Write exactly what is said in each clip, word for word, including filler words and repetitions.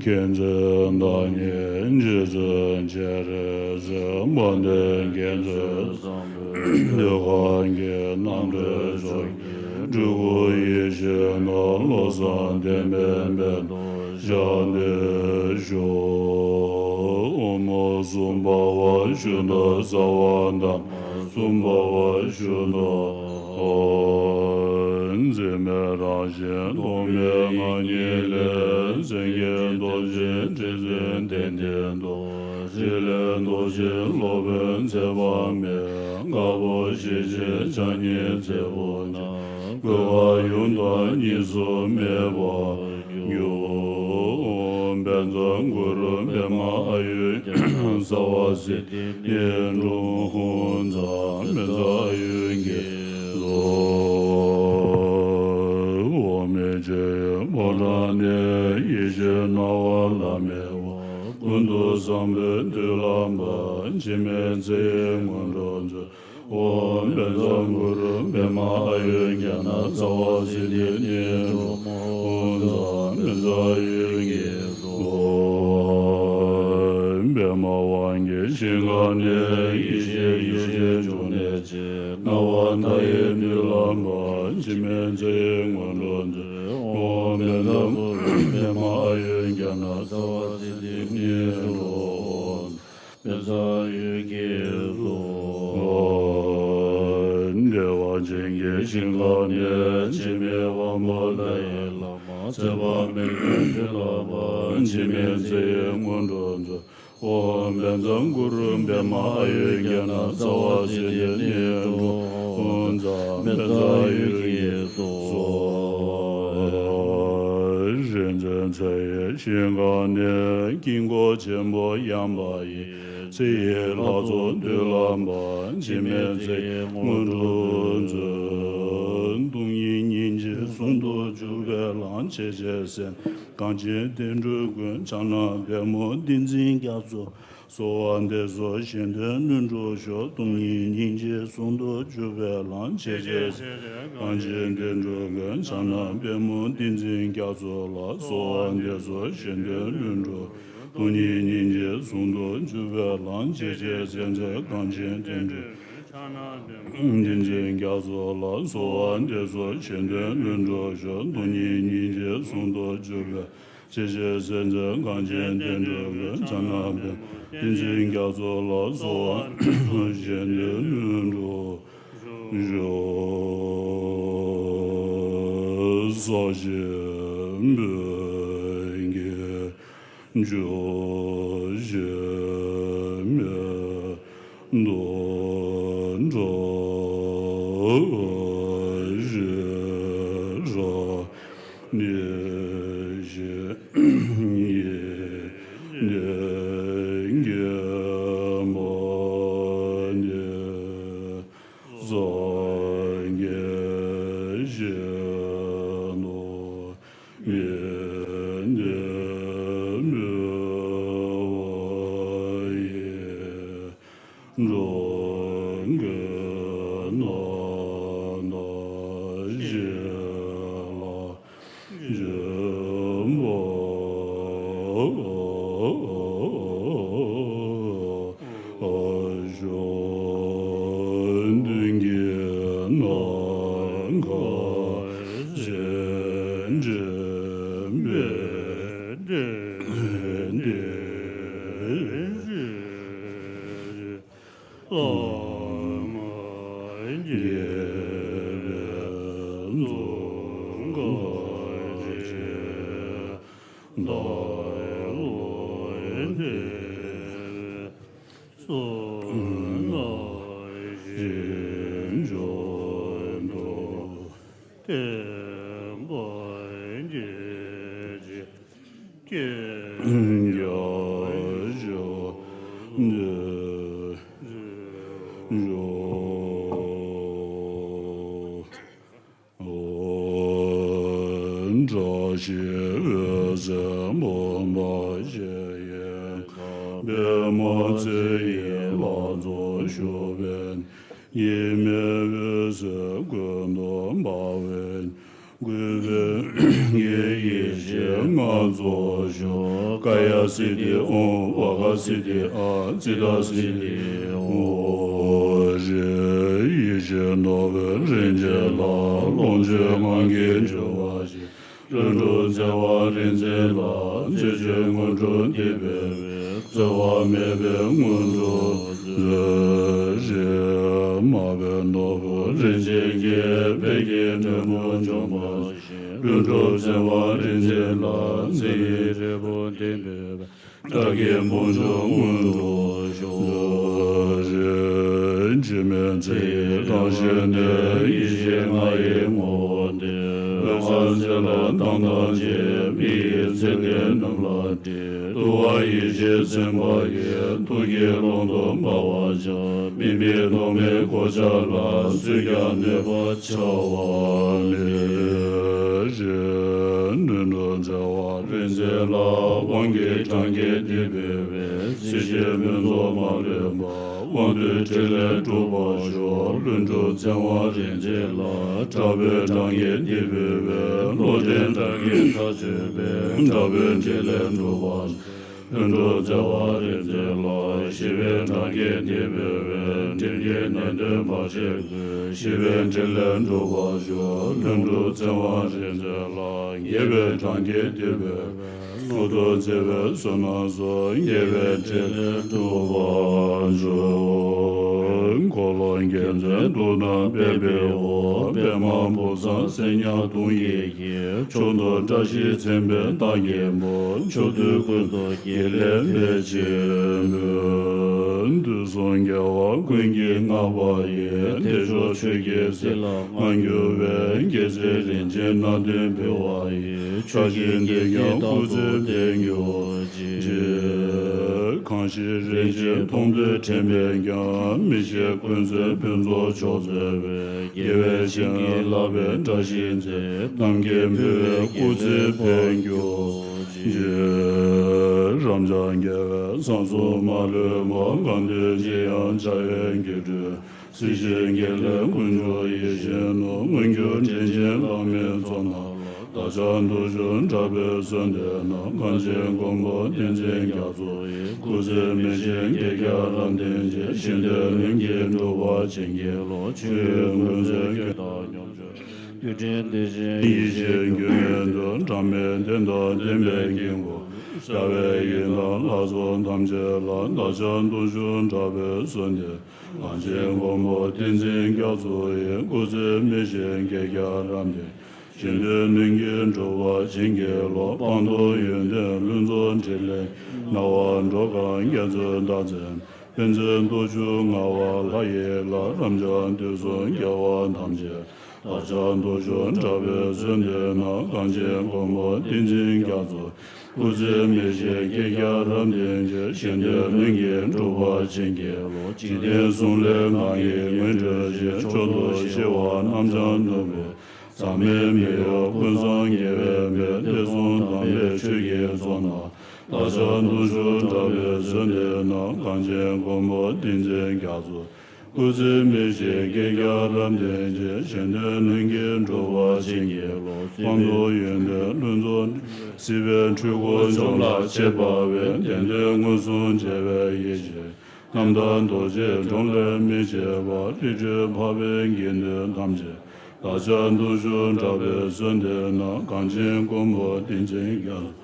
མཁྱེན་བརྩེ་བདག་ཉིད་རྗེ་བཙུན་སྤྱན་རས་གཟིགས། དཔལ་ལྡན་མཁྱེན་བརྩེ་བཟང་པོས། འདོད་ཁམས་ཀྱི་རྣམ་འདྲེན་མཆོག་གི་སྤྲུལ་སྐུ་ཡེ་ཤེས་ནོར་བློ་བཟང་བདེ་སྨོན་པའི་ཞབས་འདེགས་ཞུ། ཨོཾ་སུམ་བྷ་བ་ཤུདྡྷ་སརྦ་དྷརྨ་སུམ་བྷ་བ་ཤུདྡྷ། འཛིན་མེད་རང་བཞིན་རྟོག་མེད་ངང་ཉིད་ལས། སེང་གེ་གདོང་ཅན་ཁྲི་འཛིན་དེང་འདིར་སྟོན། ཞི་ལྷས་མདོག་བཞིན་སློབ་དཔོན་ཚེ་དཔག་མེད། དཀར་པོ་ཞི་བྱེད་ཕྱག་གཉིས་ཚེ་འཕོས་ཀྱང་། གོས་དཀར་ཡུམ་དང་གཉིས་སུ་མེད་པར་གྱུར། བཛྲ་གུ་རུ་པདྨ་ཨཱ་ཡུརྒྱ་ནཱ། ཛཿ་ཛི་ཏི་ནཻ་རཉྫ་ཛཿ་མེ་ཛ་ཨཱ་ཡུར་གྱི་གཟུགས། འོག་མིན་ཕྱི་ཡི་ཕོ་བྲང་ནས། ཡེ་ཤེས་སྣང་བ་བླ་མེད་པ། ཀུན་ཏུ་བཟང་པོའི་མཐུ་ལམ་པ། འཆི་མེད་ཚེ་ཡི་སྔོན་འགྲོ་མཛོད། ཨོཾ་བཛྲ་གུ་རུ་པདྨ་ཨཱ་ཡུརྒྱ་ནཱ། ཛཿ་ཛི་ཏི་ནཻ་རཉྫ་ཛཿ་མེ་ཛ་ཨཱ་ཡུར་གྱི་གཟུགས། པདྨ་དབང་གི་ཞིང་ཁམས་ནས། ཡེ་ཤེས་ཡེ་ཤེས་འབྱུང་གནས་ཆེ། སྣང་བ་མཐའ་ཡས་མཐུ་ལམ་པ། འཆི་མེད་ཚེ་ཡི་སྔོན་འགྲོ་མཛོད། ཨོཾ་བཛྲ་གུ་རུ་པདྨ་ཨཱ་ཡུརྒྱ་ནཱ། ཛཿ་ཛི་ཏི་ནཻ་རཉྫ་མེ་ཛ་ཨཱ་ཡུར་གྱི་གཟུགས། བདེ་བ་ཅན་གྱི་ཞིང་ཁམས་ནས། འཆི་མེད་དབང་པོ་ལྷ་ཡི་བླ་མ། ཚེ་དཔག་མེད་ཀྱི་མཐུ་ལམ་པ། འཆི་མེད་ཚེ་ཡི་སྔོན་འགྲོ་མཛོད། ཨོཾ་བཛྲ་གུ་རུ་པདྨ་ཨཱ་ཡུརྒྱ་ནཱ། ཛཿ་ཛི་ཏི་ནཻ་རཉྫ་མེ་ཛ་ཨཱ་ཡུར་གྱི་གཟུགས། རིག་འཛིན་ཚེ་ཡི་ཞིང་ཁམས་ནས། དཀྱིལ་འཁོར་ཆེན་པོ་ཡངས་པ་ཡི། ཚེ་ཡི་ལྷ་ཚོགས་མཐུ་ལམ་པ། འཆི་མེད་ཚེ་ཡི་སྔོན་འགྲོ་མཛོད། སྟོང་ཉིད་སྙིང་རྗེ་ཟུང་དུ་འཇུག་པའི་ལམ། ཇི་ལྟར་གསལ་མཛད་གངས་ཅན་བསྟན་འགྲོའི་མགོན། ཕྱག་ན་པདྨོ་ཏིང་འཛིན་རྒྱ་མཚོ། གསོལ་བ་འདེབས་སོ་གཞན་དོན་ལྷུན་གྲུབ་ཤོག། སྟོང་ཉིད་སྙིང་རྗེ་ཟུང་དུ་འཇུག་པའི་ལམ། ཇི་ལྟར་གསལ་མཛད་གངས་ཅན་བསྟན་འགྲོའི་མགོན། ཕྱག་ན་པདྨོ་ཏིང་འཛིན་རྒྱ་མཚོ་ལ། གསོལ་བ་འདེབས་སོ་གཞན་དོན་ལྷུན་གྲུབ། སྟོང་ཉིད་སྙིང་རྗེ་ཟུང་དུ་འཇུག་པའི་ལམ། ཇི་ལྟར་གསལ་མཛད་གངས་ཅན་བསྟན་འགྲོའི། ཏིང་འཛིན་རྒྱ་མཚོ་ལ། གསོལ་བ་འདེབས་སོ་གཞན་དོན་ལྷུན་གྲུབ་ཤོག། སྟོང་ཉིད་སྙིང་རྗེ་ཟུང་དུ་འཇུག་པའི། ཇི་ལྟར་གསལ་མཛད་གངས་ཅན་བསྟན་འགྲོའི་མགོན། ཕྱག་ན་པདྨོ་ཏིང་འཛིན་རྒྱ་མཚོ་ལ། གསོལ་བ་འདེབས་སོ་གཞན་དོན་ལྷུན་གྲུབ་ཤོག། ས་གཞི་པད་ཀྱི་འཇུག་བྱེད་མེ་ཏོག་འགྲོ་བའི་རི་རབ་གནས་བཞི་ཡི་གནས་བརྒྱད་པ་ནས། སངས་རྒྱས་གཞན་དང་མི་ལྡན་མོས་པ་ཡི། འགྲོ་ཀུན་རྣམ་དག་བྱེད་ལ་བྱོན་པ་ཤོག། མདུན་གྱི་ནམ་མཁའ་སྤྱན་འདྲེན་པའི་གདན་འདིར། བླ་མ་དགྱེས་པའི་འཛུམ་དཀར་ཅན། བདག་བློ་འདས་པའི་གསུང་རྣམས་ཞིང་བྱོན་དུ། བསྟན་པ་རྒྱས་པའི་རྒྱལ་ལ་ཕྱག་ པདྨ་ཚེ་ཡི་ལྷ་ཚོགས་བཞུགས་པའི། གཉིས་མེད་འོད་ཟེར་ཀུན་ཏུ་འབར་བའི། གུས་པས་ཡེ་ཤེས་ལྔ་རྫོགས་ཤོག། ཀ་ཡ་སིདྡྷི་ཨོཾ། ཝཱ་ག་སིདྡྷི་ཨཱཿ། ཙིཏྟ་སིདྡྷི་ཨོཾ། ཡེ་ཤེས་ནོར་བུ་རིན་ཆེན་ལྷ། ལོངས་སྤྱོད་ངང་གིས་འབྱུང་བ་ཞིག། ལྷུན་གྲུབ་བརྩེ་བ་རིག་འཛིན་ལྷ། རྩེ་གཅིག་དངོས་གྲུབ་འདི་འབུལ་བའི། འཛད་པ་མེད་པའི་དངོས་གྲུབ་སྩོལ་ཞིག། མར་པའི་ནོར་བུ་རིན་ཆེན་གྱི། ཕཊ་ཀྱི་སྣོད་མོ་འཇོམས་པ་ཞིག། ལྷུན་གྲུབ་བརྩེ་བ་རིག་འཛིན་ལྷ། མཚན་ཉིད་འབྲས་བུ་འདི་འབུལ་བའི། ཕཊ་ཀྱི་ཕུང་ཆུ་དངོས་གྲུབ་ཤོག། འཆི་མེད་ཚེ་ཡི་རང་བཞིན་ཏེ། ཡེ་ཤེས་ལྔ་ཡི་ངོ་བོ་སྟེ། འོད་དཀར་ཚེ་ལ་མདངས་དང་ལྡན། མི་ཡི་ཚེ་འདི་རྣམས་ལ་སྤྲད། དུ་བ་ཡེ་ཤེས་མཚན་མ་ཡིས། ཐུགས་ཀྱི་ཀློང་དུ་འབར་བར་བྱ། མི་མེད་རྟོག་མེད་གོ་ཆ་ལ། སུས་ཀྱང་གནོད་པར་བྱ་བ་མེད། ལྷུན་གྲུབ་བརྩེ་བ་རིག་འཛིན་ལྷ། དབང་གི་གྲངས་ཀྱིས་འདི་འབུལ་བའི། སྲིད་ཞིའི་མུན་ཚོགས་མ་ལུས་པ། དབང་པོའི་ཕྲིན་ལས་འགྲུབ་པར་ཤོག། ལྷུན་གྲུབ་བརྩེ་བ་རིག་འཛིན་ལྷ། དྲག་པོའི་གྲངས་ཀྱིས་འདི་འབུལ་བའི། བློ་ལྡན་དགྲ་བགེགས་མཐའ་ཆོད་པའི། དྲག་པོའི་ཕྲིན་ལས་འགྲུབ་པར་ཤོག། ལྷུན་གྲུབ་བརྩེ་བ་རིག་འཛིན་ལྷ། ཞི་བའི་གྲངས་ཀྱིས་འདི་འབུལ་བའི། སྒྲིབ་བགེགས་ནད་གདོན་བར་ཆད་ཀུན། ཞི་བའི་ཕྲིན་ལས་འགྲུབ་པར་ཤོག། ལྷུན་གྲུབ་བརྩེ་བ་རིག་འཛིན་ལྷ། དགྱེས་པའི་གྲངས་ཀྱིས་འདི་འབུལ་བའི། ལྷུན་གྲུབ་བརྩེ་བའི་བསོད་ནམས་སོགས། དགེ་བའི་ཕྲིན་ལས་འགྲུབ་པར་ཤོག། འཁོར་ལོ་བརྒྱ་མཚན་དུག་དང་པདྨའི་འོག། པདྨ་བུ་ཚང་སེར་ཉ་དུང་ཡིས་འཁྱིལ། ཕྱོགས་དུས་བཀྲ་ཤིས་མཚན་དཔལ་རྟགས་བརྒྱད་པོ། ཕྱོགས་དུས་ཀུན་ཏུ་དགེ་ལེགས་འཕེལ་ཕྱིར་འབུལ། དུས་གསུམ་རྒྱལ་བ་ཀུན་གྱིས་བསྔགས་པ་ཡི། བདེ་མཆོག་ཆོས་ཀྱི་གསེར་ལ་བསྔགས་འགྱུར་བའི། རྒྱལ་སྲས་རིན་ཆེན་སྣ་བདུན་འབུལ་བ་ཡི། ཆོས་ཀྱི་འདོད་རྒྱལ་རྟག་ཏུ་ལྡན་གྱུར་ཅིག། གང་ཞིག་རིན་ཆེན་མཐོང་ཐོས་དྲན་པས་ཀྱང་། མི་ཤེས་ཀུན་ཚོལ་ཕུན་ཚོགས་མཆོག་སྩོལ་བའི། དགེ་བའི་བྱིན་གྱིས་བརླབས་པའི་བཀྲ་ཤིས་རྩེ། རྣམ་མཁྱེན་འབུལ་བའི་སྐུ་ཚེ་བརྟན་གྱུར་ཅིག། རབ་འབྱམས་རྒྱལ་བའི་གསང་གསུམ་མ་ལུས་པ། གང་འདུལ་ཅི་ཡང་བྱ་བའི་སྒྱུ་འཕྲུལ། སྲིད་ཞིའི་དགེ་ལེགས་ཀུན་འབྱུང་ཡིད་བཞིན་ནོར། མངོན་གྱུར་དྲིན་ཅན་བླ་མའི་ཚོགས་རྣམས་ལ། བདག་ཅག་དུས་གསུམ་གྲགས་པའི་བསོད་ནམས་རྣམས། གངས་ཅན་མགོན་པོ་བསྟན་འཛིན་རྒྱ་མཚོ་ཡི། སྐུ་ཚེ་མི་ཤིགས་བསྐལ་བརྒྱར་རབ་བརྟན་ཅིང་། གཞན་དོན་ལྷུན་གྱིས་འགྲུབ་པར་བྱིན་གྱིས་རློབས། ཆོས་ཀུན་ཚེ་སྐྱོང་དང་ཉམས་སུ། ཡུལ་ཕྲན་བདེ་ཆེན་ཡེ་ཤེས་རྒྱུད་ལས་འདུལ། འབྲལ་མེད་བདེན་དང་ལྡན་པའི་དཀྱིལ་འཁོར། བྱ་བའི་ཡི་དམ་ལྷ་ཚོགས་ཐམས་ཅད་ལ། བདག་ཅག་དུས་གསུམ་གྲགས་པའི་བསོད་ནམས། གངས་ཅན་མགོན་པོ་བསྟན་འཛིན་རྒྱ་མཚོ་ཡི། སྐུ་ཚེ་མི་ཤིགས་བསྐལ་བརྒྱར་རབ་བརྟན། གཞན་དོན་ལྷུན་གྱིས་འགྲུབ་པར་བྱིན་གྱིས་རློབས། སྤངས་རྟོགས་ཡོན་ཏན་ལྷུན་རྫོགས་ཕྲིན་ལས། སྣང་བ་འགྲོ་གང་རྒྱ་མཚོའི་བདག་འཛིན། ཕན་ཚུན་དུ་ཆུ་མངའ་བ་ལྷ་ཡི་ལྷ། རབ་འབྱམས་དུས་གསུམ་རྒྱལ་བ་ཐམས་ཅད། བདག་ཅག་དུས་གསུམ་གྲགས་པའི་བསོད་ནམས་རྣམས། གངས་ཅན་མགོན་པོ་བསྟན་འཛིན་རྒྱ་མཚོ། སྐུ་ཚེ་མི་ཤིགས་བསྐལ་བརྒྱར་རབ་བརྟན་ཅིང་། གཞན་དོན་ལྷུན་གྱིས་འགྲུབ་པར་བྱིན་གྱིས་རློབས། འཇིག་རྟེན་གསུམ་ལས་ངང་གིས་ངོས་འཕྲོས་ཤིང་། མཆོག་ཏུ་གཤེགས་པ་རྣམ་སྦྱངས་ནོར་བུའི། ཟག་མེད་མི་གཡོ་ཀུན་བཟང་རྒྱལ་བའི་མེས། བསྟན་སྲུང་དམ་པའི་ཆོས་ཀྱི་ཚོགས་རྣམས། བདག་ཅག་དུས་གསུམ་གྲགས་པའི་བསོད་ནམས་རྣམས། གངས་ཅན་མགོན་པོ་བསྟན་འཛིན་རྒྱ་མཚོ། སྐུ་ཚེ་མི་ཤིགས་བསྐལ་བརྒྱར་རབ་བརྟན་ཅིང་། གཞན་དོན་ལྷུན་གྱིས་འགྲུབ་པར་བྱིན་གྱིས་རློབས། སྤངས་རྟོགས་ཡོན་ཏན་ལྷུན་རྫོགས། སྲིད་པའི་འཁྲུལ་འཁོར་འཇོམས་ལ་ཆེས་དཔའ་བའི། བདེན་དོན་མངོན་སུམ་མཇལ་བའི་ཡེ་ཤེས། རྣམ་དག་རྡོ་རྗེ་འགྲོ་ལས་མི་ཕྱེད་པ། རི་ཁྲོད་འཕགས་པའི་དགེ་འདུན་ཐམས་ཅད། བདག་ཅག་དུས་གསུམ་གྲགས་པའི་བསོད་ནམས་རྣམས། གངས་ཅན་མགོན་པོ་བསྟན་འཛིན་རྒྱ་མཚོ།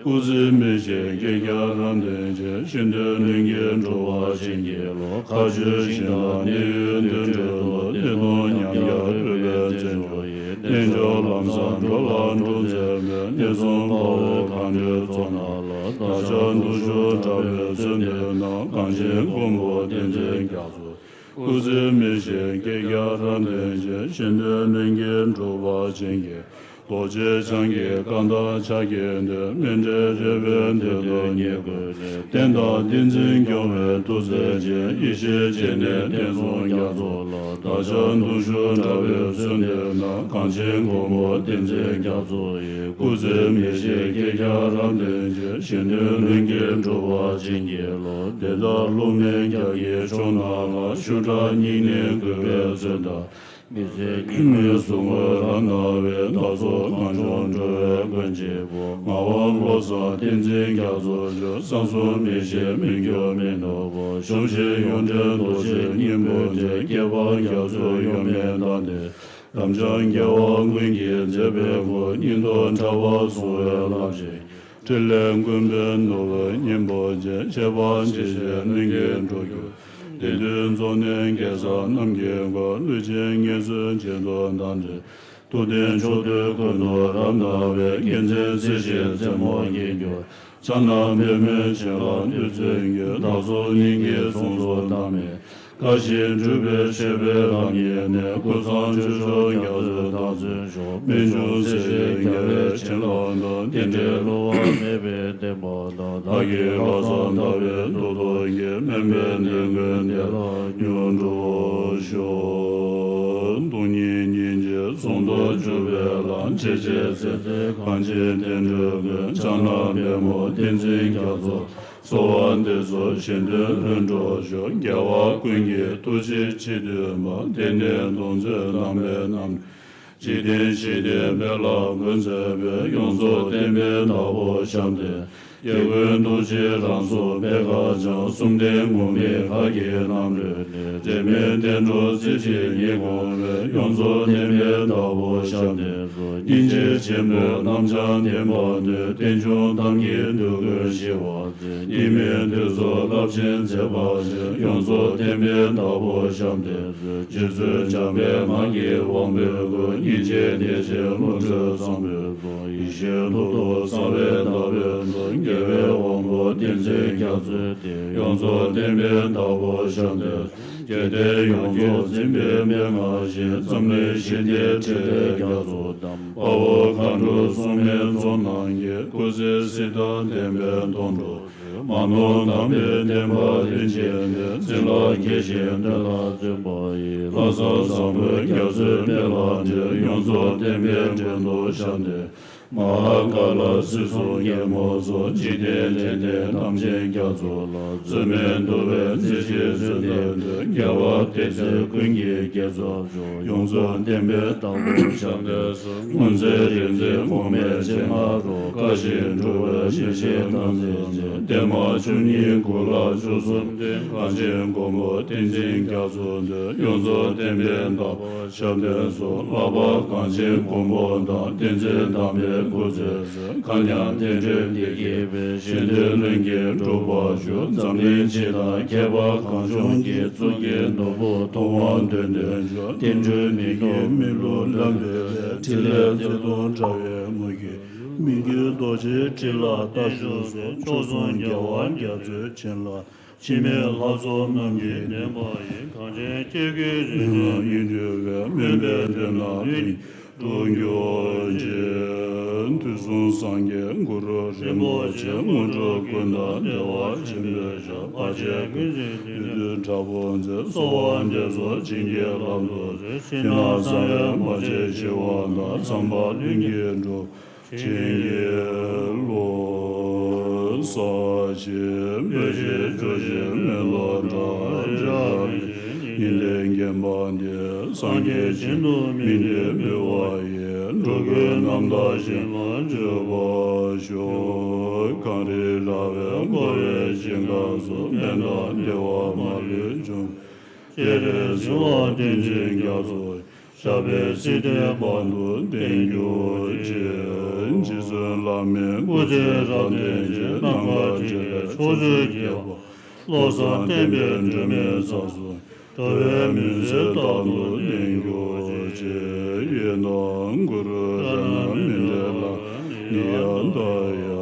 སྐུ་ཚེ་མི་ཤིགས་བསྐལ་བརྒྱར་རབ་བརྟན་ཅིང་། གཞན་དོན་ལྷུན་གྱིས་འགྲུབ་པར་བྱིན་གྱིས་རློབས། མཁའ་སྤྱོད་ཞིང་དང་གནས་ཡུལ་དུར་ཁྲོད་དུ། གནས་སྟོང་ཉམས་བརྒྱ་རོལ་པའི་རྩེད་འཇོ་ཡི། རྣལ་འབྱོར་ལམ་བཟང་འགྲོ་ལ་འགྲོ་མཛད་མོད། གནས་གསུམ་དཔའ་བོ་མཁའ་འགྲོའི་ཚོགས་རྣམས་ལ། བདག་ཅག་དུས་གསུམ་གྲགས་པའི་བསོད་ནམས་རྣམས། གངས་ཅན་མགོན་པོ་བསྟན་འཛིན་རྒྱ་མཚོ། སྐུ་ཚེ་མི་ཤིགས་བསྐལ་བརྒྱར་རབ་བརྟན་ཅིང་། གཞན་དོན་ལྷུན་གྱིས་འགྲུབ་པར་བྱིན་གྱིས། རྡོ་རྗེ་འཆང་གི་བཀའ་དང་ཕྱག་རྒྱའི་མཐུས། མཎྜལ་རས་པའི་མདུན་དུ་བསྙེན་བཀུར་ནས། བསྟན་དང་བསྟན་འཛིན་སྐྱོང་བའི་ཐུགས་རྗེ་ཅན། ཡེ་ཤེས་སྤྱན་ནས་བསྟན་སྲུང་རྒྱ་མཚོ་ལ། བདག་ཅག་གདུང་ཤུགས་དྲག་པོས་གསོལ་འདེབས་ན། གངས་ཅན་མགོན་པོ་བསྟན་འཛིན་རྒྱ་མཚོ་ཡི། སྐུ་ཚེ་མི་ཤིགས་བསྐལ་བརྒྱར་རབ་བརྟན་ཅིང་། གཞན་དོན་ལྷུན་གྱིས་གྲུབ་པར་བྱིན་གྱིས་རློབས། དེ་ལྟར་སློབ་མའི་རྒྱ་གྱེར་མཆོག་རྣམས་ལ། ཤུགས་དྲག་སྙིང་ནས་གུས་པས་གསོལ་དང་། མི་ཟད་ཉི་མའི་གཟུགས་སྔོན་རབ་གནས་པའི། བདག་སོགས་གངས་ལྗོངས་འགྲོ་བའི་མགོན་གཅིག་པུ། ངག་དབང་བློ་བཟང་བསྟན་འཛིན་རྒྱ་མཚོ་མཆོག། བསམ་གཟུགས་མི་ཤེས་མི་འགྱུར་མི་ནོར་བུ། གཞོམ་གཞིག་ཡོངས་འདྲེན་རྡོ་རྗེ་སྙིང་པོ་ཆེ། བསྐལ་པ་རྒྱ་མཚོའི་གཡོ་མེད་མདངས་ལྡན། རབ་འབྱམས་རྒྱལ་བ་ཀུན་གྱི་མཛད་པའི་སྐུ། སྙིང་སྟོབས་དྲག་པོ་གསུང་བའི་རླབས་ཆེན། ཕྲིན་ལས་ཀུན་པའི་ནོར་བུའི་སྙིང་པོ་ཆེ། ཁྱད་པར་འབྱེད་བྱེད་ལྷུན་གྱིས་གྲུབ་གྱུར། དེང་དུས་འཛམ་གླིང་རྒྱལ་ས་རྣམ་རྒྱལ་ཀུན། ལུས་ཅན་ངལ་གསོའི་བྱེད་དུ་བདག་འདྲེན། ཐུབ་བསྟན་ཕྱོགས་དུས་ཀུན་ཏུ་རབ་གནས་པའི། མཁྱེན་བརྩེ་སྲིད་ཞིའི་རྩེ་མོ་དགྱེས་གྱུར། ཕྱག་ན་པདྨོའི་བྱིན་རླབས་བདུད་རྩིའི་རྒྱུན། བདག་སོགས་སྙིང་གི་གཟུངས་སུ་བདག་མེད། བཀའ་བཞིན་སྒྲུབ་པའི་མཆོད་པའི་ལམ་ཡེ་ནས། ཀུན་བཟང་སྤྱོད་མཆོག་རྒྱ་མཚོས་བདག་བརྩོན་ཤོག། རྨད་བྱུང་སྲིད་ཞིའི་རྒྱལ་བའི་བྱིན་རླབས་དང་། རྟེན་འབྲེལ་བསླུ་བ་མེད་པའི་བདེན་པ་དང་། བདག་གི་ལྷག་བསམ་དག་པའི་རྡོ་ཐོག་གི། སྨོན་པའི་ནན་སྐུལ་འདི་ལ་མྱུར་འགྲུབ་ཤོག། སྟོང་ཉིད་སྙིང་རྗེ་ཟུང་དུ་འཇུག་པའི་ལམ། འབྱེད་བྱེད་ཚེ་ཚེ་གངས་ཅན་བསྟན་འགྲོའི་མགོན། ཕྱག་ན་པདྨོ་བསྟན་འཛིན་རྒྱ་མཚོ། གསོལ་བ་འདེབས་སོ་གཞན་དོན་ལྷུན་གྲུབ་ཤོག། རྒྱལ་བ་ཀུན་གྱི་ཐུགས་རྗེའི་ཆེད་དུ་མ། བདེན་གནས་སྟོང་མཛོད་རྣམ་པའི་རྣམ། འཇིག་རྟེན་ཞི་བདེའི་དཔལ་ལ་མགོན་མཛད་པའི། ཡོངས་རྫོགས་བསྟན་པའི་བདག་པོ་ཞབས་བརྟན། སྐྱེ་ཀུན་ཐུགས་རྗེས་རང་སྲོག་པད་དཀར་འཆང་། གསུམ་ལྡན་ངུར་སྨྲིག་ཁ་གྱེས་རྣམ་རོལ་ནས། འབྲལ་མེད་བསྟན་འགྲོ་རྩེ་གཅིག་ཉིད་དགོངས་པའི། ཡོངས་རྫོགས་བསྟན་པའི་བདག་པོ་ཞབས་བརྟན་སོགས། སྙིང་རྗེ་ཆེན་པོའི་རྣམ་སྦྱངས་བསྟན་པ་དོན། རྟེན་འབྱུང་གཏམ་གྱི་འདོད་དགུ་ཞི་བར། སྙིགས་མའི་དུས་སུ་རླབས་ཆེན་མཛད་པ་ཅན། ཡོངས་རྫོགས་བསྟན་པའི་བདག་པོ་ཞབས་བརྟན་སོགས། རྗེ་བཙུན་འཇམ་དཔལ་དམངས་ཀྱི་དབང་པོའི་སྐུ། སྙིང་རྗེའི་བདེ་ཆེན་བློ་གྲོས་བཟང་པོའི་གཟུགས། ཡེ་ཤེས་ཐོག་ཏུ་གསང་བའི་བདག་པོའི་གདུང་། རྒྱལ་བའི་དབང་པོ་བསྟན་འཛིན་རྒྱ་མཚོའི་སྟེང་། ཡོངས་རྫོགས་བསྟན་པའི་བདག་པོ་ཞབས་བརྟན་སོགས། རྒྱལ་བསྟན་ཡོངས་རྫོགས་འཛིན་པའི་མན་ངག་བཞིན། འཛམ་གླིང་ཞི་བདེའི་ཕྲིན་ལས་རྒྱ་མཚོ་བསྡམས། དཔའ་བོ་མཁའ་འགྲོ་སྲུང་མའི་ཚོགས་རྣམས་ཀྱིས། སྐུ་ཚེ་སྲིད་དང་ལྡན་པའི་སྡོང་གྲོགས་མཛོད། མ་ནོར་དམ་པའི་བསྟན་པ་རིན་ཆེན་གཏེར། འཛིན་ལ་མཁས་ཤིང་དོན་ལ་བརྩོན་པ་ཡིས། ལྷག་བསམ་བཟང་པོས་རྒྱ་མཚོའི་དཔལ་ལ་འགྲན། ཡོངས་རྫོགས་བསྟན་པའི་འགྲན་ཟློག་ཞབས་བརྟན། མ་ཧཱ་ཀཱ་ལ་སྲིད་གསུམ་རྒྱལ་མོ་སོགས། འཇིག་རྟེན་འདྲེན་བདེན་རྣམ་མཁྱེན་རྒྱ་མཚོ་ལ། རྩོད་མེད་འདུལ་བའི་རྩེ་གཅིག་བརྩོན་ལྡན་འདུས། རྒྱལ་བ་དེ་ཚེ་ཀུན་གྱི་དགེ་ཚོགས་མཆོག། ཡོངས་རྫོགས་བསྟན་པའི་བདག་པོ་ཞབས་བརྟན་སོགས། སྔོན་ཚེ་རིག་འཛིན་གོང་མའི་སྤྱན་སྔ་རུ། བཀའ་བཞིན་སྒྲུབ་པའི་ཡེ་ཤེས་རྣམ་འཛིན་ཅན། བརྟན་མ་བཅུ་གཉིས་དགུ་ལྷ་བཅུ་གསུམ་ལྡན། གངས་ཅན་མགོན་པོ་བསྟན་འཛིན་རྒྱ་མཚོ་འདུས། ཡོངས་རྫོགས་བསྟན་པའི་བདག་པོ་ཞབས་བརྟན་སོགས། ལྷག་པར་གངས་ཅན་མགོན་པོ་དང་། བསྟན་འཛིན་དམ་པའི་སྐུ་ཚེ་མཁའ་མཉམ་རྟེན་འབྲེལ་འདི་སྐྱེས་པའི། གཞན་དོན་ལྷུན་གྱིས་གྲུབ་པར་ཤོག། འཛམ་གླིང་སྤྱི་དང་ཁྱད་པར་གངས་ལྗོངས་ཀྱི། གཙུག་གི་ནོར་བུ་ཐུབ་དབང་འདོད་དོན་མཆོག། བསྟན་འགྲོའི་མི་དགེ་མི་བསླུ་ལམ་བོས་པའི། ཕྲིན་ལས་རྩེ་གདུང་དྲ་བའི་ངོས་ཀྱི། མི་འགྱུར་རྡོ་རྗེའི་ཕྲིན་ལས་རྟ་མཆོག་སོགས། མཆོག་ཟུང་རྒྱལ་བ་རྒྱ་མཚོའི་བྱིན་རླབས། འཆི་མེད་ལྷ་ཚོགས་རྣམས་ཀྱིས་བརྟན་པ་ཡི། གངས་ཅན་སྐྱེ་དགུའི་རིག་འཛིན་ཡིད་འགྱུར་བའི། སྨོན་པའི་མདུན་ལ་ལྷུན་གྱིས་གྲུབ་གྱུར་ཅིག། དུས་གསུམ་སངས་རྒྱས་གུ་རུ་རིན་པོ་ཆེ། དངོས་གྲུབ་ཀུན་བདག་བདེ་བ་ཆེན་པོའི་ཞབས། བར་ཆད་ཀུན་སེལ་བདུད་འདུལ་དྲག་པོ་མཛད། གསོལ་བ་འདེབས་སོ་བྱིན་གྱིས་བརླབ་ཏུ་གསོལ། ཕྱི་ནང་གསང་བའི་མ་ཆེན་ཞི་བ་དང་། ཚངས་པ་ལྷུན་གྱིས་གྲུབ། བྱིན་གྱིས་རློབས། ཟབ་ཞི་སྤེལ་ཞིང་སྤྱོད་ཅིང་སྨོན་ལམ་བསྒྲགས། རིག་པ་མེད་ཅིང་སྙིང་ལས་འགེངས་པ་འདི། སངས་རྒྱས་བྱིན་དུ་སྨིན་ཏེ་འབུལ་བ་ཡིས། འགྲོ་ཀུན་རྣམ་དག་ཞིང་ལ་སྤྱོད་པར་ཤོག། གངས་རི་ར་བས་བསྐོར་བའི་ཞིང་ཁམས་སུ། ཕན་དང་བདེ་བ་མ་ལུས་འབྱུང་། སྤྱན་རས་གཟིགས་དབང་བསྟན་འཛིན་རྒྱ་མཚོ། ཞབས་པད་སྲིད་མཐའི་བར་དུ་བརྟན་གྱུར་ཅིག། རྗེ་བཙུན་བླ་མའི་སྐུ་ཚེ་རབ་བརྟན་ཅིང་། ནམ་མཁའ་ཁྱབ་པའི་ཕྱོགས་བཅུའི་རྒྱལ་པོ། བློ་བཟང་བསྟན་པའི་སྒྲོན་མེའི་ཚོགས་སུ། འགྲོ་བའི་མུན་སེལ་རྟག་ཏུ་བརྟན་གྱུར་ཅིག། ཡི་དམ་གུ་རུ་རཏྣ་མཎྜལ་ནི་ཡ་ཏ་ཡ།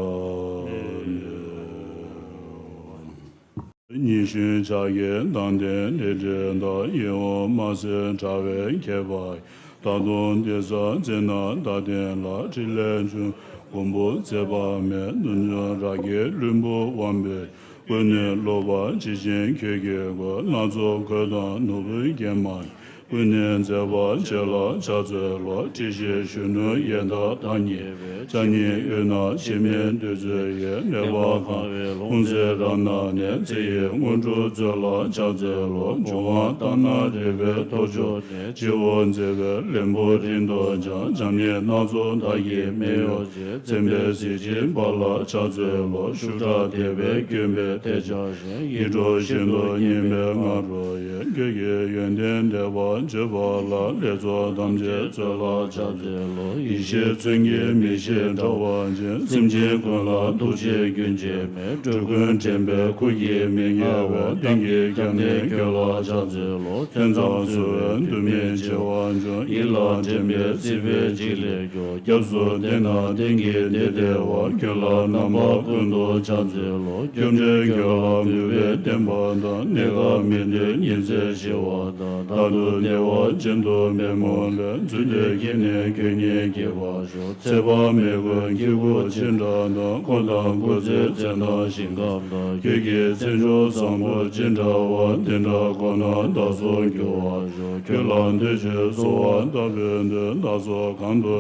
ཉི་གཞོན་ཕྱག་གི་མདངས་ལྡན་ལི་ཁྲི་དང་། ཡིད་འོང་རྨ་བྱའི་དྲ་བས་ཁྱད་པར། ད་དུང་འདི་ས་འཛིན་ན་ད་ཐེངས་ལ་ཕྲིན་ལས་བྱུང་། མགོན་པོ་ཚེ་དཔག་མེད་རྣམ་འཇོམས་ར་གའི་ལྷུན་པོ་དབང་པོས། ཀུན་ནས་བསླུ་བ་ཇི་བཞིན་ཁྱོད་ཀྱི་སྒོ། སྣ་ཚོགས་གོས་དང་ནོར་བུས་བརྒྱན་པ་ཡི། ཀུན་ནས་མཛེས་པ་བྱེད་ལ་ཕྱག་འཚལ་ལོ། ཁྲི་ཤེས་གཞོན་ནུ་ཡལ་འདབ་བདག་ཉིད་པའི། ཕྱག་གཉིས་དབུས་ན་འཆི་མེད་བདུད་རྩི་ཡི། གནོད་པ་ཁང་བའི་ལྷུང་བཟེད་རབ་བསྣམས་ནས། ཚེ་ཡི་དངོས་གྲུབ་སྩོལ་ལ་ཕྱག་འཚལ་ལོ། འབྱུང་བ་ལྟར་སྣང་རིག་པའི་ཐོར་ཅོག་ནས། སྤྱི་བོར་མཛེས་པའི་ལྷུན་པོ་རིང་དུ་འཕྱང་། བྱམས་སྙིང་སྣ་ཚོགས་དག་གི་མེ་ཡོ་བྱད། མཚན་དཔེ་གཟི་བརྗིད་འབར་ལ་ཕྱག་འཚལ་ལོ། ཤུགས་དྲག་དད་པས་བསྐྱོད་པའི་ཐལ་ལྕག་བཞིན། ཡིད་འཕྲོག་ཤིན་ཏུ་སྙན་པའི་ང་རོ་ཡིས། ཁྱོད་ཀྱི་ཡོན་ཏན་བདེ་བ་བརྗོད་པ་ལ། ལེགས་ཚོགས་ཐམས་ཅད་སྩོལ་ལ་ཕྱག་འཚལ་ལོ། ཡེ་ཤེས་མཚོན་གྱི་མིག་ཤེལ་དྲ་བ་ཅན། སེམས་ཅན་ཀུན་ལ་ཐུགས་རྗེ་རྒྱུན་ཆད་མེད། འགྲོ་ཀུན་འདྲེན་པའི་སྐུ་སྐྱེ་མི་དམྱལ་བ། གཏན་གྱི་སྐྱབས་གནས་ཁྱོད་ལ་ཕྱག་འཚལ་ལོ། ཐོས་བསམ་སྒོམ་པས་འདུན་མི་བྱེད་པ་འཇོམས། ཡིད་ལ་དྲན་པས་སྲིད་པའི་འཇིགས་ལས་སྐྱོབ། སྐྱབས་སུ་བསྟེན་ན་གཏན་གྱི་སྡིག་སྟེར་བ། ཁྱོད་ལ་རྣམ་པ་ཀུན་ཏུ་ཕྱག་འཚལ་ལོ། སྐྱབས་འགྲོ་ཁྱོད་ལ་གུས་པས་བསྟེན་པ་དང་། གནས་སྐབས་མི་འདོད་ཉི་ཚེ་ཞི་བ་དང་། མཐར་ཐུག་བདེ་བ་ཅན་དུ་མི་སྨོན་པས། འཛུལ་དུས་ཀྱི་ནི་ཁྱོད་ཉིད་སྐྱིད་པར་ཤོག། ཚེ་དཔག་མེད་ཀུན་གྱི་སྐུ་ཅི་འདྲ་དང་། འཁོར་དང་སྐུ་ཚེའི་མཚན་དང་ཞིང་ཁམས་དང་། ཁྱོད་ཀྱི་མཚན་མཆོག་བཟང་པོ་ཅི་འདྲ་བ། དེ་འདྲ་ཀུན་ན་བདག་སོགས་འགྱུར་བར་ཤོག། ཁྱོད་ལ་འདུད་ཕྱིར་གསོལ་བ་བཏབ་པའི་མཐུས། བདག་སོགས་གང་དུ་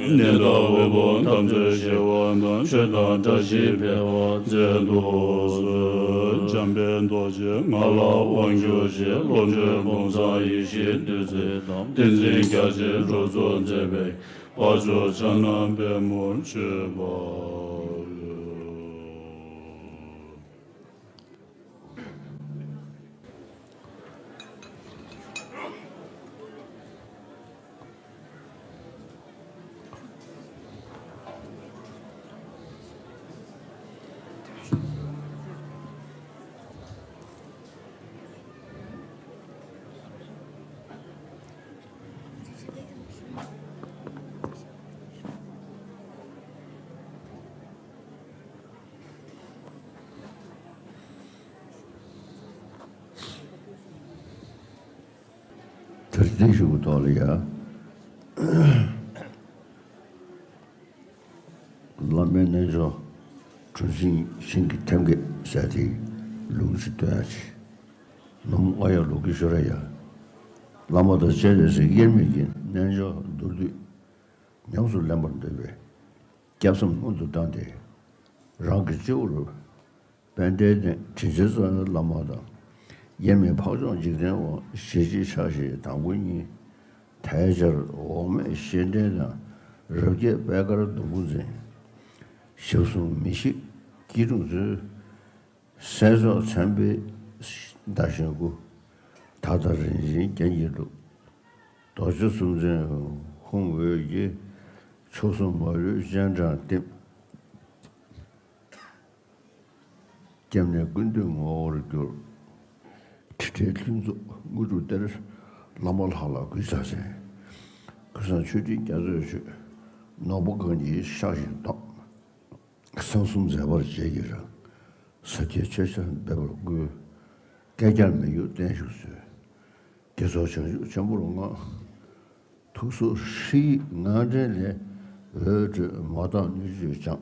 གནས་དང་འོད་དཔག་ཐམས་ཅད་ཞི་བ་དང་། ཆོས་དང་བཀྲ་ཤིས་འཕེལ་བར་མཛད་དུ་གསོལ། འཇམ་དཔལ་རྡོ་རྗེ་ང་ལ་དབང་བསྒྱུར་ཅིག། བློ་གྲོས་ཕུན་ཚོགས་ཡེ་ཤེས་བདུད་རྩི་དང་། ཏིང་འཛིན་རྒྱ་ཆེན་རོལ་མཚོ་མཛད་པའི། དཔལ་མཆོག་ཕྱག་ན་པདྨོར་མཆོད་པ་ཡི། དེར་བརྟེན་ཞུ་གི་ཐོག་ལ་ཡ། བླ་མའི་རྣལ་འབྱོར་གྲུ་གཟིངས་ཤིང་གི་ཐེམ་སྐས་ཟེར་དེ་ལུང་ཅིག་སྟོན་ཡ་ཅིག། ནམ་ཨ་ཡ་ལུག་གི་ཤོ་ར་ཡ། བླ་མ་དང་སྤྱན་རས་གཟིགས་དབྱེར་མེད་ཀྱི་རྣལ་འབྱོར་མདོར་བསྡུས་ཉམས་སུ་ལེན་པར་འདོད་པའི་སྐྱབས་སེམས་སྔོན་དུ་བཏང་སྟེ། རང་གི་སྤྱི་བོར་དཔལ་ལྡན་དྲིན་ཅན་གཙང་བའི་བླ་མ་དང་། དབྱེར་མེད་འཕགས་མཆོག་འཇིག་རྟེན་དབང་ཞེ་གཅིག་ཕྱག་བཞེས་དང་པོ་གཉིས། ཐལ་སྦྱར་འོག་མིན་བཞད་སྤྲིན་དང་། རབ་རྒྱས་པད་དཀར་སྡོང་བུ་འཛིན། ཞབས་ཟུང་མི་ཤིགས་སྐྱིལ་ཀྲུང་མཛོད། སྲས་མཆོག་མཚན་དཔེའི་ཟླ་གཞོན་སྐུ། ཐགས་དང་རིན་ཆེན་རྒྱན་གྱིས་བཀྲུས། རྡོ་རྗེ་གསུམ་འཛིན་ཧཱུྃ་འོད་ཀྱིས། མཆོག་གསུམ་མ་ལུས་སྤྱན་དྲངས་བསྟིམ། སྐྱབས་གནས་ཀུན་འདུས་ངོ་བོར་གྱུར། ཁྲི་ཁྲིའི་ལྷུན་རྫོགས་དངོས་གྲུབ་སྟེར། བླ་མ་ལྷ་ལ་གུས་ཕྱག་འཚལ། ཀུན་བཟང་མཆོད་སྤྲིན་རྒྱ་མཚོས་མཆོད། ནོར་བུ་གང་གིས་ཕྱག་བཞིན་བསྡོམས། གསང་གསུམ་མཛད་པར་རྗེས་ཀྱི་རང་། ས་སྐྱའི་ཆོས་ཆར་འབེབས་པར་བསྐུལ། བསྐལ་བརྒྱར་མི་འགྱུར་བརྟན་བཞུགས་སྩོལ། དགེ་ཚོགས་བྱང་ཆུབ་ཆེན་པོར་བསྔགས། ཐུགས་སྲོག་ཧྲཱིཿ་ངག་འདྲེན་ལས། འོད་འཕྲོས་མ་དག་སྣོད་བཅུད་སྦྱངས།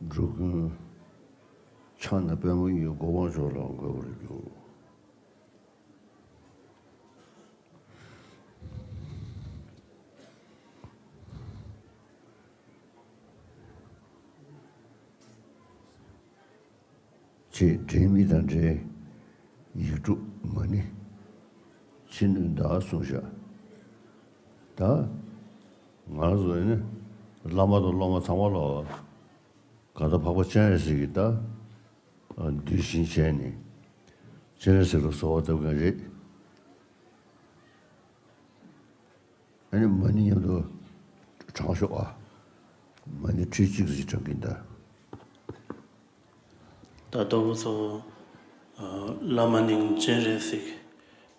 འགྲོ་ཀུན་ཕྱག་ན་པདྨོ་ཡི། གོ་འཕང་མཆོག་ལ་འགོད་པར་འགྱུར། ཅེས་འབྲེལ་མི་དང་འབྲེལ་ཡིག་དྲུག་མ་ཎི་ཅི་ནུས་བཟླས་གསུངས་བཞག། ད་ང་རང་ཚོ་ནི་བླ་མ་དང་སློབ་མ་ཚང་མ་ལ་གང་ལྟར་འཕགས་པ་སྤྱན་རས་གཟིགས་ཀྱི་ད་གདུལ་ཞིང་བྱས་ནས་སྤྱན་རས་གཟིགས་ལ་གསོལ་བ་བཏབ་མཁན་རེད། ཨ་ནི་མ་ཎི་མཉམ་དུ་བགྲང་ཤོག་ཨ། མ་ཎི་ཁྲི་གཅིག་ཙམ་བགྲང་གིན་ད། ད་ལྟ་བུ་ཚོ། ཨ། བླ་མ་མྱང་སྤྱན་རས་གཟིགས།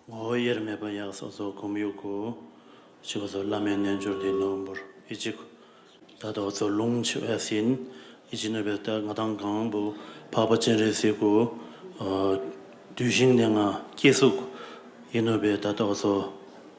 ངོ་བོ་དབྱེར་མེད་པ་ཡང་སོ་སོ་སྒོམ་ཡུལ་གོ། ཞུ་བ་སོགས་བླ་མའི་རྣལ་འབྱོར་འདི་ནོར་བུར་ཨི་ཅིག། ད་ལྟ་བུ་ཚོ་ལུང་ཆེ་བས་ཟིན། ཨི་ཅིག་ནོར་བུའི་ད་ང་དང་གང་བུ་འཕགས་པ་སྤྱན་རས་གཟིགས་གོ། ཨ། གདུལ་ཞིང་ནས་ང་སྐྱེ་གཟུགས་ཡིན་ནོར་བུའི་ད་ལྟ་བུ་ཚོ།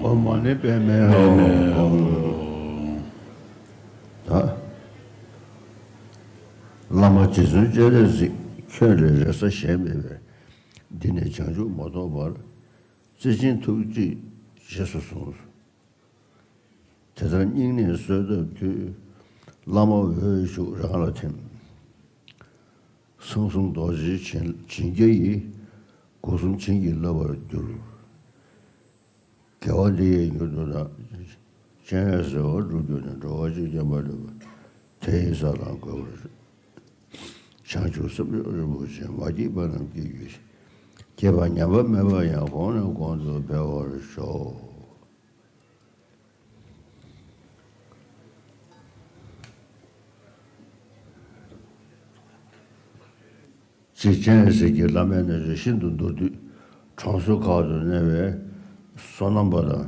ཨོཾ་མ་ཎི་པདྨེ་ཧཱུྃ། ད་བླ་མ་རྗེ་བཙུན་སྤྱན་རས་གཟིགས་ཁྱོད་ལས་རེ་ས་གཞན་མེད་པས། འདི་ནས་བྱང་ཆུབ་མ་ཐོབ་བར། བརྩེ་ཆེན་ཐུགས་རྗེས་རྗེས་སུ་བཟུང་། དེ་ལྟར་སྙིང་ནས་གསོལ་བཏབ་དུས། བླ་མ་འོད་ཞུགས་རང་ལ་ཐིམ། གསང་གསུམ་རྡོ་རྗེའི་བྱིན་བྱིན་རྒྱ་ཡིས། སྒོ་གསུམ་བྱིན་གྱིས་བརླབ་པར་འགྱུར། དགེ་བ་འདི་ཡིས་མྱུར་དུ་བདག་སྤྱན་རས་གཟིགས་དབང་སྒྲུབ་གྱུར་ནས། འགྲོ་བ་གཅིག་ཀྱང་མ་ལུས་པ། དེ་ཡི་ས་ལ་འགོད་པར། བྱང་ཆུབ་སེམས་མཆོག་རིན་པོ་ཆེ། མ་སྐྱེས་པ་རྣམས་སྐྱེ་གྱུར་ཅིག། སྐྱེས་པ་ཉམས་པ་མེད་པ་ཡང་། གོང་ནས་གོང་དུ་འཕེལ་བར་ཤོག། ཅེས་སྤྱན་རས་གཟིགས་ཀྱི་བླ་མའི་རྣལ་འབྱོར་ཤིན་ཏུ་མདོར་བསྡུས། གྲོང་གསེབ་ཁག་ཏུ་གནས་པའི་སོ་ནམ་པ་དང་།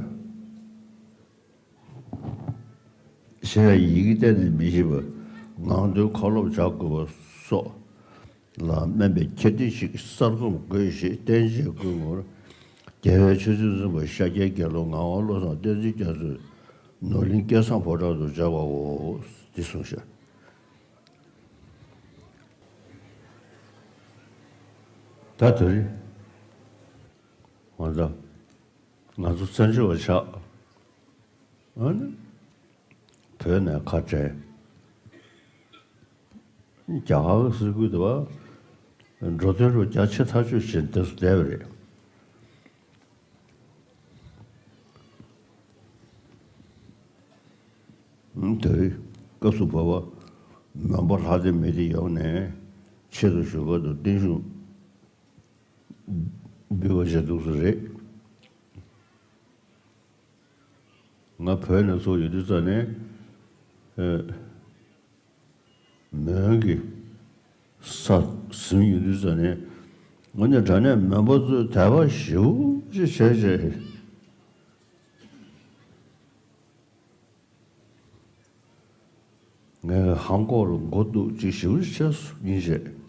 ཞེས་ཡི་གེ་གཏན་ནས་མི་ཤེས་པ། ངག་འདོན་ཁ་ལོབ་བྱ་དགོས་པ་སོགས་ལ་སྨན་པའི་ཁྱད་ལྡན་ཞིག་གསར་རྐུབ་བགོས་ཞེས་བསྟན་བྱའི་བསྐུལ་ངོར། རྒྱལ་བའི་ཆོས་སྲིད་འཛིན་པ་ཤཱཀྱའི་དགེ་སློང་ངག་དབང་བློ་བཟང་བསྟན་འཛིན་རྒྱ་མཚོས་ནོར་གླིང་སྐལ་བཟང་ཕོ་བྲང་དུ་བཅར་བའོ། འདི་གསུངས་ཤག། ད་དེ་རིང་ང་ཚོ་ང་ཚོ་བཙན་བྱོལ་བ་ཆགས། ཨ་ནི། བོད་ནས་ཁ་བྲལ། རྒྱ་གར་གྱི་སྲིད་ཁུལ་དུ་བ། འགྲོ་དོན་རུ་རྒྱ་ཆེ་ཐག་ཆོད་བྱས་འདི་སུ་བསྡད་པ་རེད། ཨུམ། དེ་རིང་སྐབས་སུ་བབ་པ། མོན་པ་ལྷ་སྡེ་མི་སྡེ་ཡོངས་ནས་ཆེད་དུ་ཞུ་སྐབས་དུ་བརྟན་བཞུགས་འབུལ་བ་བྱས་འདུག་སེ་རེད། ང་བོད་ནས་ཚུར་ཡོང་དུས་ཙམ་ནས། ཨེ། མོན་གྱི་ས་ཟིན་ཡོང་དུས་ཙམ་ནས། ང་ནི་དྲང་གནས་མོན་པ་ཚོས་དད་པ་ཞེ་པོ་ཅིག་བྱས་བྱས། ངས་ཧང་ཀོག་ལ་མགོ་གཏུག་ཅིག་ཞེ་པོ་ཅིག་བྱས་སོང་། སྙིང་རྗེ།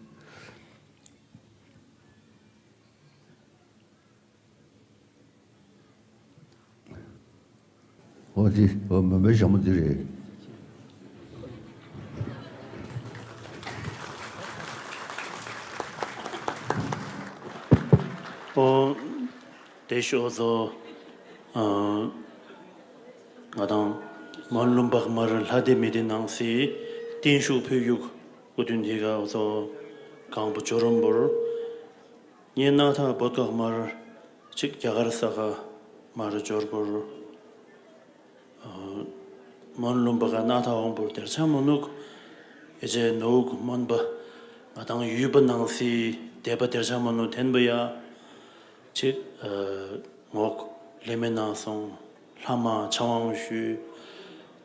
འོ་དེ་འོ་མོན་པའི་ཞྭ་མོ་འདི་རེད། འོ། བདེ་ཤོག་ཚོ། ཨ། ང་དང་མོན་ལུང་པ་མར་ལྷ་སྡེ་མི་སྡེ་ནང་སྲིད་བརྟན་བཞུགས་ཕུལ་རྒྱུ་སྐུ་མདུན་དེ་ག་ཚོ་གང་པོ་འབྱོར་རོམ་བོར། ངས་སྣ་ཐག་བོད་ཁ་མར་གཅིག་རྒྱ་གར་ས་ཁ་མར་འབྱོར་བོར། མོན་ལུང་པ་ག་སྣ་ཐག་འོང་བོར་དེར་ཆ་མ་ནུག། ཨེ་ཅེ་ནོག་མོན་པ་ང་དང་ཡུལ་པ་ནང་སྲིད་སྡེ་པ་དེར་ཆ་མ་ནུག་ཐེན་པ་ཡ། གཅིག་ངོག་ལེ་མེ་ནང་སོང་། ལྷ་མ་ཆ་དབང་ཞུས།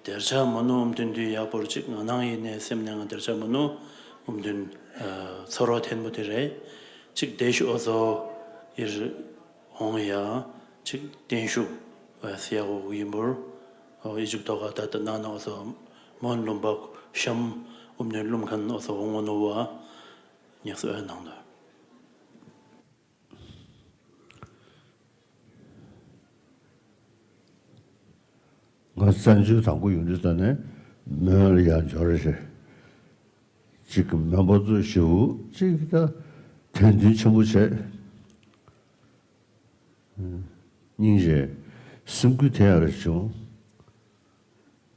དེར་ཆ་མ་ནུ་ཨུམ་དུན་དུ་ཡག་པོར་གཅིག་ང་ནང་ཡིན་ནས་སེམས་ནས་ང་དེར་ཆ་མ་ནུ་ཨུམ་དུན་ཚོར་བ་ཐེན་པོ་དེ་རེད། གཅིག་བདེ་ཤོག་ཨོ་ཚོ་ཡིར་འོང་ཡ་གཅིག་བརྟན་བཞུགས་བས་ཡག་པོ་ཡིན་པོར་ཨི་ཇིབ་ཐོག་ཁ་ད་ལྟ་ནང་ན་ཨོ་ཚོ་མོན་ལུང་པ་གཤམ་ཨུམ་དུན་ལུམ་ཁན་ཨོ་ཚོ་འོང་ངོ་ནོ་བ་ཉག་སོ་ཨེ་ནང་དུ། ང་བཙན་བྱོལ་དང་པོ་ཡོང་དུས་ཙམ་ནས་མོན་ལ་ཡར་འབྱོར་རེད། གཅིག་གི་མོན་པ་ཚོས་ཞེ་པོ་གཅིག་ད་དད་འདུན་ཆེན་པོ་བྱས། སྙིང་རྗེ་སེམས་འགུལ་ཐེབས་ཡག་རེ་བྱུང་།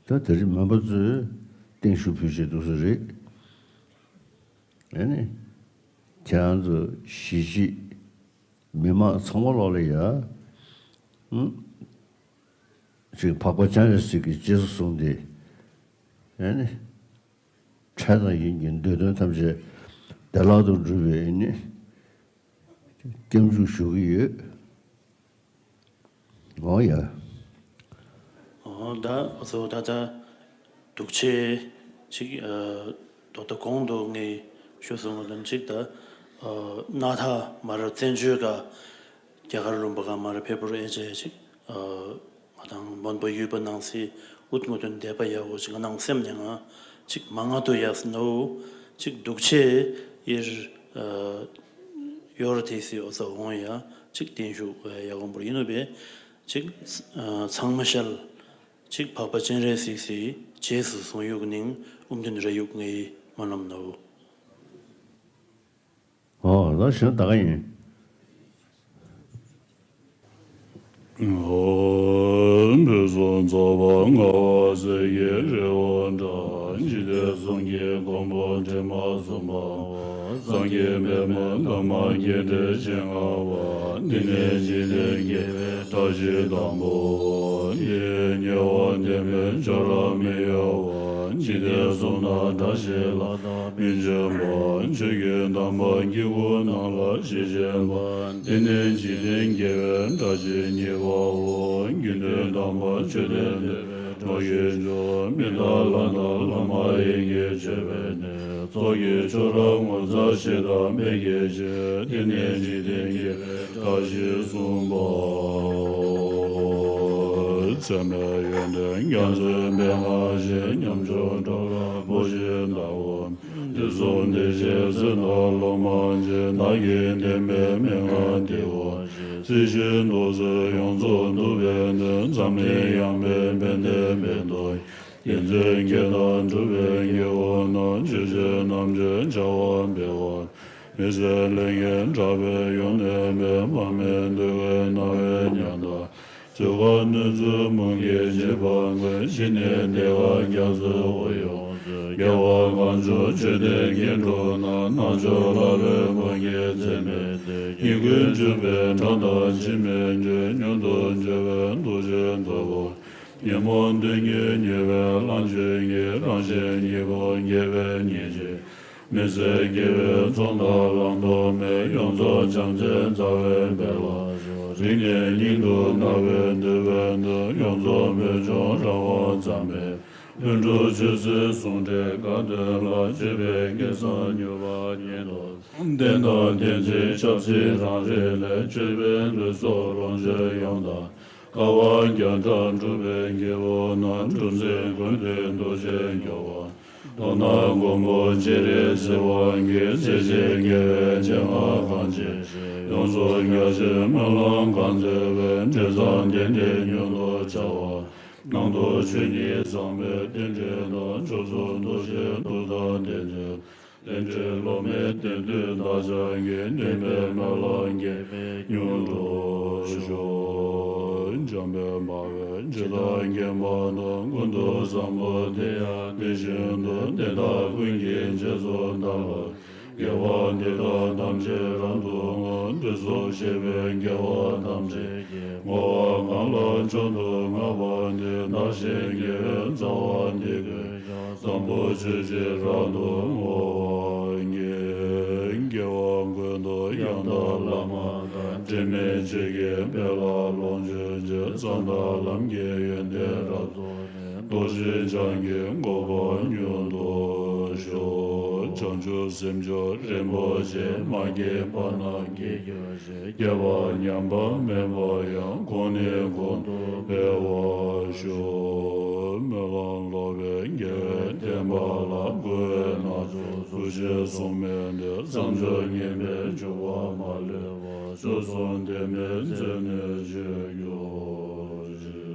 ད་དེ་རིང་མོན་པ་ཚོས་བརྟན་བཞུགས་ཕུལ་བྱས་འདུག་སེ་རེད། ཨེ་ནི། ཁྱེད་རང་ཚོ་གཞིས་བྱེས་མི་མང་ཚང་མ་ལོག་ལ་ཡ། ཨུ། ཅིག་འཕགས་པ་སྤྱན་རས་གཟིགས་ཀྱིས་རྗེས་སུ་བཟུང་སྟེ། ཨེ་ནི། འཕྲལ་དང་ཡུན་གྱི་འདོད་དོན་ཐམས་ཅད་ བདེ་བླག་ཏུ་འགྲུབ་པའི་ནི་སྐྱབས་འཇུག་ཞུ་གི་ཡོད། འོ་ཡ། འོ་ད་འོ་ཚོ་ད་ལྟ་འདུག་ཆེ་ཅིག་ཨ་ད་ལྟ་གོང་དུ་ངས་ཞུ་སོང་བ་དང་ཅིག་ད་ཨ་སྣ་ཐག་མ་ར་བཙན་བྱོལ་ག་རྒྱ་གར་ལུང་པ་ག་མ་ར་ཕེབས་པར་ཨེ་ཅེ་ཅིག་ཨ་ང་དང་མོན་པ་ཡུལ་པ་ནང་སི་ཨུད་ངོ་དོན་བསྡད་པ་ཡག་པོ་ཅིག་ང་ནང་སེམས་ནས་ང་ཅིག་མ་ང་དུ་ཡག་སི་ནོ་ཅིག་འདུག་ཆེ་ཨིར་ཨ་ཡོར་དེ་སི་འོ་ཚོ་འོང་ཡ་ཅིག་བརྟན་བཞུགས་ཡག་པོ་འབུར་ཡིན་ནོ་བས་ཅིག་ཨ་ཚང་མ་ཤལ། ཅིག་འཕགས་པ་སྤྱན་རས་གཟིགས་སི་རྗེས་སུ་བཟུང་ཡུག་ནིང་ཨུམ་དུན་ར་ཡུག་ངའི་སྨོན་ལམ་ནོ། ཨོ་ད་གཞན་ད་ག་ཡིན། ཨོ་བོད་སོག་ཚོགས་པ་ལྔ་པ་སེར་སྐྱའི་རི་བོ་འདྲ། འཇིག་རྟེན་གསུམ་གྱི་མགོན་པོ་དྲི་མ་གསུམ་པ། སངས་རྒྱས་པདྨ་འདབ་མ་རྒྱས་འབྲིང་བྱེ་ལྔ་པ། འདི་ནི་འཇིག་རྟེན་དགེ་བའི་བཀྲ་ཤིས་དང་པོ། འདི་ཉེ་བར་འདོད་པའི་ཆོས་རབ་མི་གཡོ་བ། འཇིག་རྟེན་གསུམ་ན་བཀྲ་ཤིས་ལ་དྭགས་མི་འབྱོན་པ། ཆོས་ཀྱི་དམ་པ་དཀྱིལ་འཁོར་རྣམས་ལ་ཞེས་བྱ་བ། འདི་ནི་འཇིག་རྟེན་དགེ་བའི་བཀྲ་ཤིས་གཉིས་པའོ། དགེ་འདུན་དམ་པ་མཆོད་རྟེན་འདུས་པའི་གྲོགས་ཤིག་འཇོག་མི་དང་ལྷ་དང་ལྷ་མ་ཡིན་གྱི་མཆོད་པའི་གནས། ཚོགས་ཀྱི་ཆོས་རབ་ངོ་མཚར་ཆེ་དང་མི་དགེ་བྱེད། དེ་ནི་འཇིག་རྟེན་དགེ་བའི་བཀྲ་ཤིས་གསུམ་པ། ཚད་མེད་ཡོན་ཏན་རྒྱ་མཚོའི་མན་ངག་བཞིན། ཉམ་ཆུང་གྲོགས་ལ་བུ་བཞིན་བདག་པོ། དུས་གསུམ་བདེ་གཤེགས་སྲིད་མཐའ་སློབ་མ་ཆེ། ནགས་ཀྱི་བདེན་པའི་མན་ངག་དེ་བ། སྲིད་ཞིའི་རྡོ་རྗེ་ཡོངས་རྫོགས་འདུས་པའི་གནས། འཛམ་གླིང་ཡངས་པའི་བན་དེ་བོད་དུ། དེ་ཚེ་དགེ་དང་གྲུབ་པའི་དགེ་བ་རྣམས། ཆོས་བྱེད་རྣམས་ཀྱི་བྱ་བ་འཕེལ་བ། མི་ཟད་ལས་ངན་དྲག་པོས་ཡོང་ནས་མེད། དཔག་མེད་འདུལ་བའི་སྣང་བས་ཉམས་དང་། ཚུལ་ཁ་གནོད་འཚེ་མུན་གྱི་འཇིགས་པ་ཀུན། ཕྱི་ནས་བདེ་བ་རྒྱ་མཚོའི་དབུས་ཡོངས་སུ། རྒྱལ་བ་གང་བྱུང་མཆོད་རྟེན་སྐྱེ་འགྲོ་ན། རྣལ་འབྱོར་ལྷ་རབ་དཔུང་གིས་མཚན་མེད་དེ། ཉེས་ཀུན་བྱུག་པའི་གྲངས་དང་ཕྱིར་མི་འབྱུང་། མྱུར་དུ་འབྱོལ་བའི་ཐུགས་རྗེའི་མཛོད་སྒོ། ཉོན་མོངས་དུག་གཉིས་མྱོས་པའི་ལམ་ཆོས་ཉིད། རང་གཞན་གཉིས་པོ་དགེ་བའི་ཉེར་སྤྱོད། མི་ཟད་དགེ་བའི་ཚོགས་དང་ལམ་ཐོགས་མེད། ཡོངས་རྫོགས་བྱམས་བརྩེའི་རྩ་བའི་འབེབས་ལ་སྦྱོར། རིང་ནས་སྙིང་དུ་བརྣག་པའི་འདོད་པ་འདི། ཡོངས་རྫོགས་བོད་ལྗོངས་རང་དབང་ཙམ་མེད། ལྷུན་གྲུབ་ཆོས་སྲིད་ཟུང་འབྲེལ་དགའ་སྟོན་ལ། སྤྱོད་པའི་སྐལ་བཟང་མྱུར་བར་བརྙེས་སོ། བསྟན་དང་བསྟན་འཛིན་ཆབ་སྲིད་རང་རེ་ལས། སྤྱོད་པའི་ལུས་སྲོག་ལོངས་སྤྱོད་ཡོངས་དག་དཀའ་བ་བརྒྱ་ཕྲག་སྒྲུབ་པའི་རྒྱལ་པོ་རྣམས། འཁྲུག་འཛིང་ཀུན་འདུལ་རྡོ་རྗེ་སྐྱོབ་པ། མདོར་ན་མགོན་པོ་སྤྱན་རས་གཟིགས་དབང་གིས། སྲིད་ཞིའི་དགེ་བའི་སྤྱན་སྔར་གང་མཇལ་ཞིང་། ཡོངས་སུ་རྒྱ་ཆེའི་སྨོན་ལམ་གང་མཛད་པའི། འབྲས་བཟང་དེ་འདྲའི་མྱུར་དུ་བྱ་བ། ནང་དུ་ཆོས་ཉིད་ཟག་མེད་རྟེན་འབྲེལ་དང་། ཕྱོགས་བཅུའི་རྡོ་རྗེ་གདུགས་དང་ལྡན་ཅིང་། ལས་འབྲས་སློབ་མའི་དོན་དུ་བདག་ཅག་གི། འདུན་པའི་སྨོན་ལམ་གྱི་མྱུར་དུ་ཤོག་འཇམ་དཔལ་དཔའ་བོས་ཇི་ལྟར་མཁྱེན་པ་དང་། ཀུན་ཏུ་བཟང་པོ་དེ་ཡང་དེ་བཞིན་དུ། དེ་དག་ཀུན་གྱི་རྗེས་སུ་བདག་སློབ་ཀྱི། དགེ་བ་འདི་དག་ཐམས་ཅད་རབ་ཏུ་བསྔོ། དུས་གསུམ་གཤེགས་པའི་རྒྱལ་བ་ཐམས་ཅད་ཀྱིས། བསྔོ་བ་གང་ལ་མཆོག་ཏུ་བསྔགས་པ་འདི། བདག་གཞན་དགེ་བའི་རྩ་བ་འདི་ཀུན་ཀྱང་། བཟང་པོ་སྤྱོད་ཕྱིར་རབ་ཏུ་བསྔོ་བར་བགྱི། དགེ་བ་ཀུན་ཏུ་ཡང་དག་བླ་མ་དང་། དྲི་མེད་ཆོས་ཀྱི་དཔལ་ལ་ལོངས་སྤྱོད་ཅིང་། མཚན་དང་ལམ་གྱི་ཡོན་ཏན་རབ་རྫོགས་ནས། རྡོ་རྗེ་འཆང་གི་གོ་འཕང་མྱུར་ཐོབ་ཤོག་བྱང་ཆུབ་སེམས་མཆོག་རིན་པོ་ཆེ། མ་སྐྱེས་པ་རྣམས་སྐྱེ་གྱུར་ཅིག་སྐྱེས་པ་ཉམས་པ་མེད་པ་ཡང་། གོང་ནས་གོང་དུ་འཕེལ་བར་ཤོག་སྨོན་ལམ་ལོག་པའི་དགེ་བའི་བསྟན་པ་ལ། འགོ་བའི་རྣམ་ཅོག་ཚུལ་བཞིན་བཟུང་མི་འདི། བསམ་སྦྱོར་ངན་པའི་འཇུག་པ་མ་ལུས་པ། བཅུ་གསུམ་དོན་མེད་བཙོན་ནས་གཅོད་གྱུར་ཅིག